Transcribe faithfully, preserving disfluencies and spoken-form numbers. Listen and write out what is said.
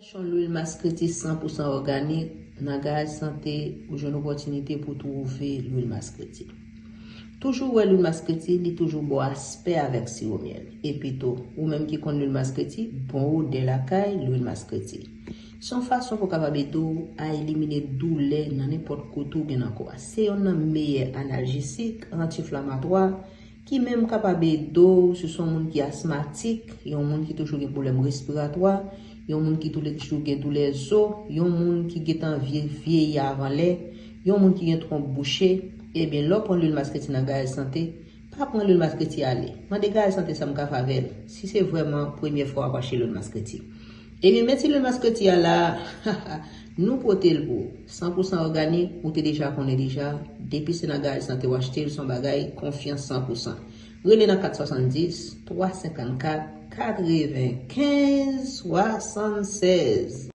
Yon lwil maskreti san pou san òganik, nan Garage Santé, ou jwenn opòtinite pou twouve lwil maskreti. Toujou wè lwil maskreti, li toujou ba w aspè avèk siwo myèl. Epi tou, ou menm ki konn lwil maskreti, bon odè lakay, lwil maskreti. Se yon fason pou kapab ede w a elimine doulè nan nenpòt kote ou gen nan kò a. Se yonn nan meyè analjesik, anti-enflamatwa, ki menm kapab ede w si w se yon moun ki asmatik, yon moun ki toujou gen pwoblèm respiratwa, yon moun ki toujou gen doulè zo, yon moun ki gentan vye vyeyi avan lè, yon moun ki gen twonp bouche. Ebyen, lè w pran lwil maskreti nan Garage Santé, pa pran lwil maskreti ale. Mande Garage Santé sa m ka fè avè l, si se vrèman premyè fwa w ap achte lwil maskreti. Ebyen, men ti lwil maskreti a la, nou pote l pou ou. San pou san òganik, ou te deja konnen deja. Depi se nan Garage Santé w achte l, se yon bagay konfyans san pou san. Rele nan kat swasanndis, twa senkannkat, katrevenkenz swasannsèz.